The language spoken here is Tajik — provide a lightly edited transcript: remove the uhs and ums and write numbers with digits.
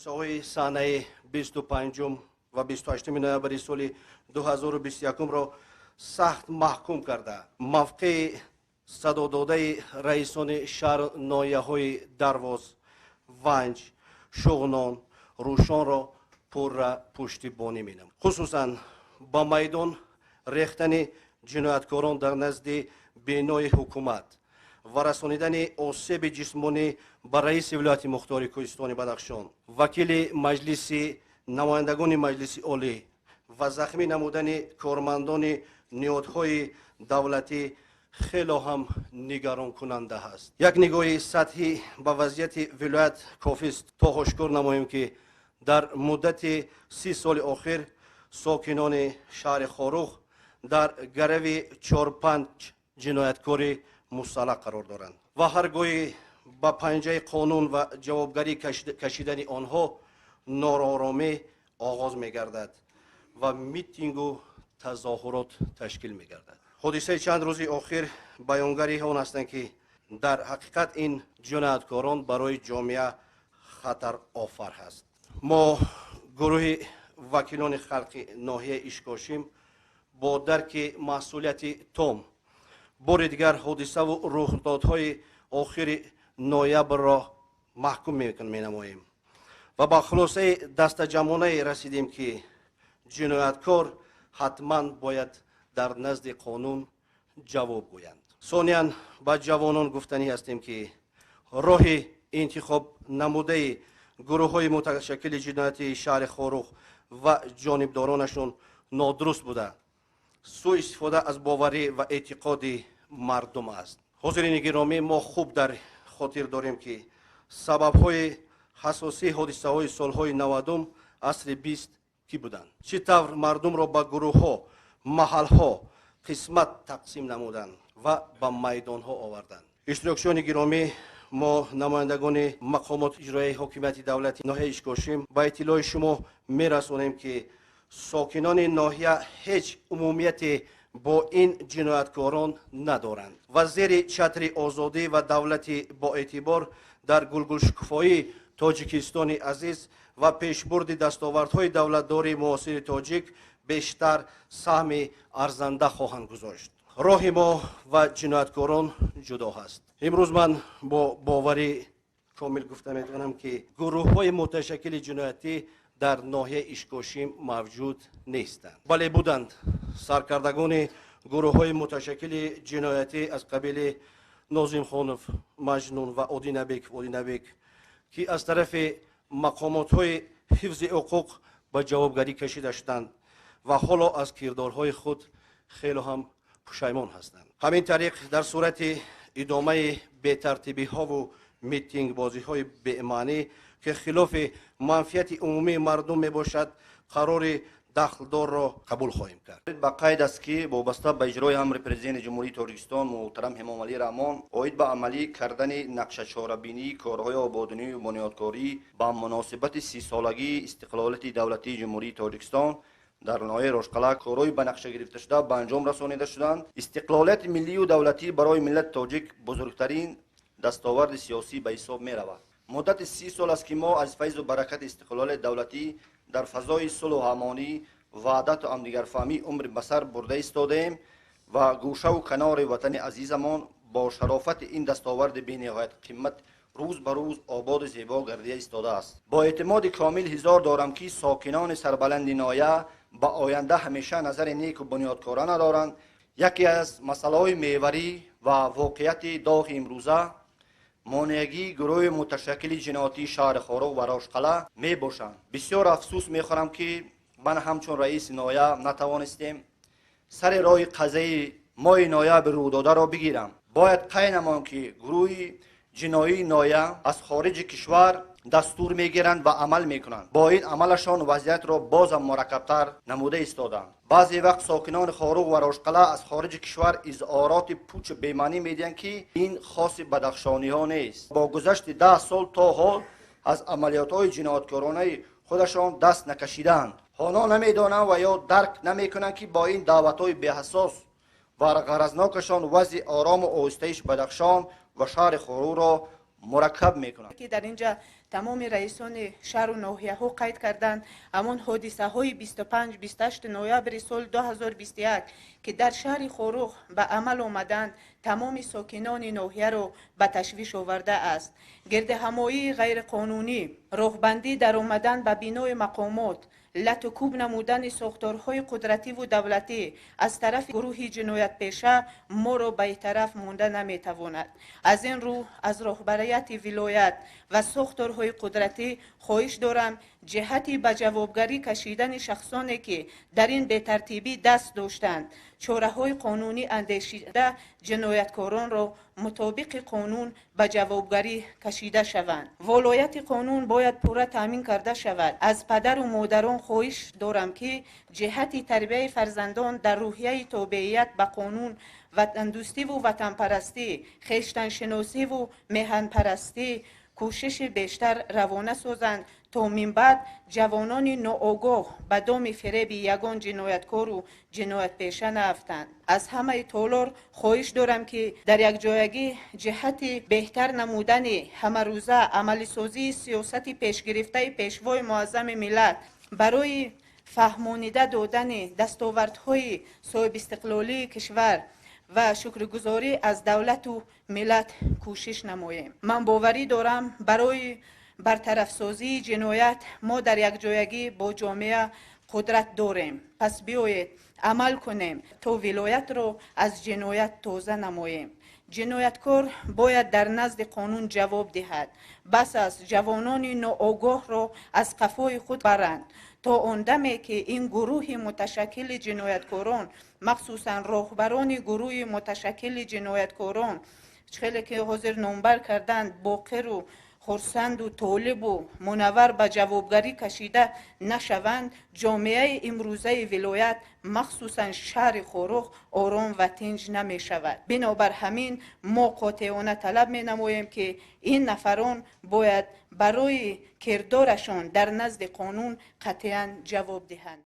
Соҳаи санаи 25 ва 28 ноябри соли 2021-ро сахт маҳкум карда, мавқеи садододаи раисони шаҳр ноҳияҳои Дарвоз, Ванҷ, Шуғнон, Рӯшонро пурра пуштибонӣ менамоям. Хусусан ба майдон рехтани ҷинояткорон дар назди бинои ҳукумат ва расонидани осеби ҷисмонӣ ба раиси вилояти мухтори Кӯҳистони Бадахшон, вакили Маҷлиси намояндагони Маҷлиси Олӣ ва захмӣ намудани кормандони ниҳодҳои давлатӣ хело ҳам нигаронкунанда аст. Як нигоҳи сатҳӣ ба вазъияти вилоят кофист то ошкор намоем, ки дар муддати 30 соли охир сокинони шаҳри Хоруғ дар гарави чор-панҷ ҷинояткори мусаллаҳ қарор доранд ва ҳар гоҳи ба панҷаи қонун ва ҷавобгарӣ кашидани онҳо нооромӣ оғоз мегардад ва митингу тазоҳурот ташкил мегардад. Ҳодисаи чанд рӯзи охир баёнгари он ҳастанд, ки дар ҳақиқат ин ҷинояткорон барои ҷомеа хатарофар ҳаст. Мо гурӯҳи вакилони халқи ноҳияи Ишкошим бо дарки масъулияти том бори дигар ҳодисаву рухдодҳои охири ноябрро маҳкум менамоем ва ба хулосаи дастаҷамъонае расидем, ки ҷинояткор ҳатман бояд дар назди қонун ҷавоб гӯянд. Сониян, ба ҷавонон гуфтанӣ ҳастем, ки роҳи интихоб намудаи гурӯҳҳои муташаккили ҷиноятии шаҳри Хоруғ ва ҷонибдоронашон нодуруст буда, сӯистифода аз боварӣ ва эътиқоди мардум аст. Ҳозирини гиромӣ, мо хуб дар хотир дорем, ки сабабҳои ҳассосии ҳодисаҳои солҳои 90-ум асри 20 кӣ буданд, чӣ тавр мардумро ба гурӯҳҳо, маҳалҳо қисмат тақсим намуданд ва ба майдонҳо оварданд. Иштирокчиёни гиромӣ, мо намояндагони мақомоти иҷроияи ҳокимияти давлати ноҳияи Ишкошим ба иттилои шумо мерасонем, ки сокинони ноҳия ҳеҷ умумияте бо ин ҷинояткорон надоранд ва зери чатри озодӣ ва давлати боэътибор дар гулгулшукуфоии Тоҷикистони азиз ва пешбурди дастовардҳои давлатдории муосири тоҷик бештар саҳми арзанда хоҳанд гузошт. Роҳи мо ва ҷинояткорон ҷудо ҳаст. Имрӯз ман бо боварӣ комил гуфта метавонам, ки гурӯҳҳои муташаккили ҷиноятӣ дар ноҳияи Ишкошим мавҷуд нестанд, бале буданд саркардагони гурӯҳҳои муташаккили ҷиноятӣ аз қабили Нозимхонов Маҷнун ва Одинабек Одинабек, ки аз тарафи мақомотҳои ҳифзи ҳуқуқ ба ҷавобгарӣ кашида шуданд ва ҳоло аз кирдорҳои худ хело ҳам пушаймон ҳастанд. Ҳамин тариқ, дар сурати идомаи бетартибиҳову митингбозиҳои бемаънӣ, ки хилофи манфиати умумии мардум мебошад, қарори дахлдорро қабул хоҳем кард. Ба қайд аст, ки вобаста ба иҷрои амри Президенти Ҷумҳурии Тоҷикистон муҳтарам Эмомалӣ Раҳмон оид ба амалӣ кардани нақшачорабинии корҳои ободонию бунёдкорӣ ба муносибати 30-солагии истиқлолияти давлатии Ҷумҳурии Тоҷикистон дар ноҳияи Рошқалъа корҳои ба нақша гирифташуда ба анҷом расонида шуданд. Истиқлолияти миллию давлатӣ барои миллати тоҷик бузургтарин дастоварди сиёсӣ ба ҳисоб меравад. Муддати 30 сол аст, ки мо аз файзу баракати истиқлолияти давлатӣ дар фазои сулҳу амонӣ, ваҳдату ҳамдигарфаҳмӣ умри ба сар бурда истодаем ва гӯшаву канори ватани азизамон бо шарофати ин дастоварди бениҳоят қимат рӯз ба рӯз ободу зебо гардида истодааст. Бо эътимоди комил ҳизор дорам, ки сокинони сарбаланди ноҳия ба оянда ҳамеша назари неку бунёдкорона доранд. Яке аз масъалаҳои меварӣ ва воқеияти доғи имрӯза монеагии гурӯҳи муташаккили ҷиноятии шаҳри Хоруғ ва Рошқалъа мебошанд. Бисёр афсӯс мехӯрам, ки ман ҳамчун раиси ноҳия натавонистем сари роҳи қазияи моҳи ноябри рӯдодаро бигирам. Бояд қайд намоем, ки гурӯҳи ҷиноии ноҳия аз хориҷи кишвар дастур мегиранд ва амал мекунанд. Бо ин амалашон вазъиятро бозам мураккабтар намуда истоданд. Баъзе вақт сокинони Хоруғ ва Рошқалъа аз хориҷи кишвар изҳороти пучу бемаънӣ медиҳанд, ки ин хоси бадахшониҳо нест. Бо гузашти 10 сол то ҳол аз амалиётҳои ҷинояткоронаи худашон даст накашидаанд. Ҳоло намедонанд ва ё дарк намекунанд, ки бо ин даъватҳои беҳассос ва ғаразнокашон вазъи орому оҳистаиш Бадахшон ва шаҳри Хоруғро Мураккаб мекунад. Ки дар инҷа тамоми раисони шаҳру ноҳияҳо қайд карданд, ҳамон ҳодисаҳои 25-28 ноябри соли 2021, ки дар шаҳри Хоруғ ба амал омаданд, тамоми сокинони ноҳияро ба ташвиш овардааст. Гирдиҳамоии ғайриқонунӣ, роҳбандӣ даромадан ба бинои мақомот, лату кӯб намудани сохторҳои қудративу давлатӣ аз тарафи гурӯҳи ҷиноятпеша моро бетараф монда наметавонад. Аз ин рӯ, аз роҳбарияти вилоят ва сохторҳои қудратӣ хоҳиш дорам, ҷиҳати ба ҷавобгарӣ кашидани шахсоне, ки дар ин бетартибӣ даст доштанд, чораҳои қонунӣ андешида, ҷинояткоронро мутобиқи қонун ба ҷавобгарӣ кашида шаванд. Волояти қонун бояд пурра таъмин карда шавад. Аз падару модарон хоҳиш дорам, ки ҷиҳати тарбияи фарзандон дар рӯҳияи тобеият ба қонун, ватандӯстиву ватанпарастӣ, хештаншиносиву меҳанпарастӣ кӯшиши бештар равона созанд, то минбаъд ҷавонони ноогоҳ ба доми фиреби ягон ҷинояткору ҷиноятпеша наафтанд. Аз ҳамаи толор хоҳиш дорам, ки дар якҷоягӣ ҷиҳати беҳтар намудани ҳамарӯза амалисозии сиёсати пешгирифтаи Пешвои Муаззами миллат барои фаҳмонида додани дастовардҳои соҳибистиқлолии кишвар ва шукргузорӣ аз давлату миллат кӯшиш намоем. Ман боварӣ дорам, барои бартарафсозии ҷиноят мо дар якҷоягӣ бо ҷомеа қудрат дорем. Пас биёед, амал кунем, то вилоятро аз ҷиноят тоза намоем. Ҷинояткор бояд дар назди қонун ҷавоб диҳад. Бас аст, ҷавонони ноогоҳро аз қафои худ баранд. То он даме ки ин гурӯҳи муташаккили ҷинояткорон, махсусан роҳбарони гурӯҳи муташаккили ҷинояткорон, хеле ки ҳозир номбар карданд, Боқиру Хурсанду Толибу Мунаввар, ба ҷавобгарӣ кашида нашаванд, ҷомеаи имрӯзаи вилоят, махсусан шаҳри Хоруғ, ором ва тинҷ намешавад. Бинобар ҳамин, мо қотеона талаб менамоем, ки ин нафарон бояд барои кирдорашон дар назди қонун қатъиян ҷавоб диҳанд.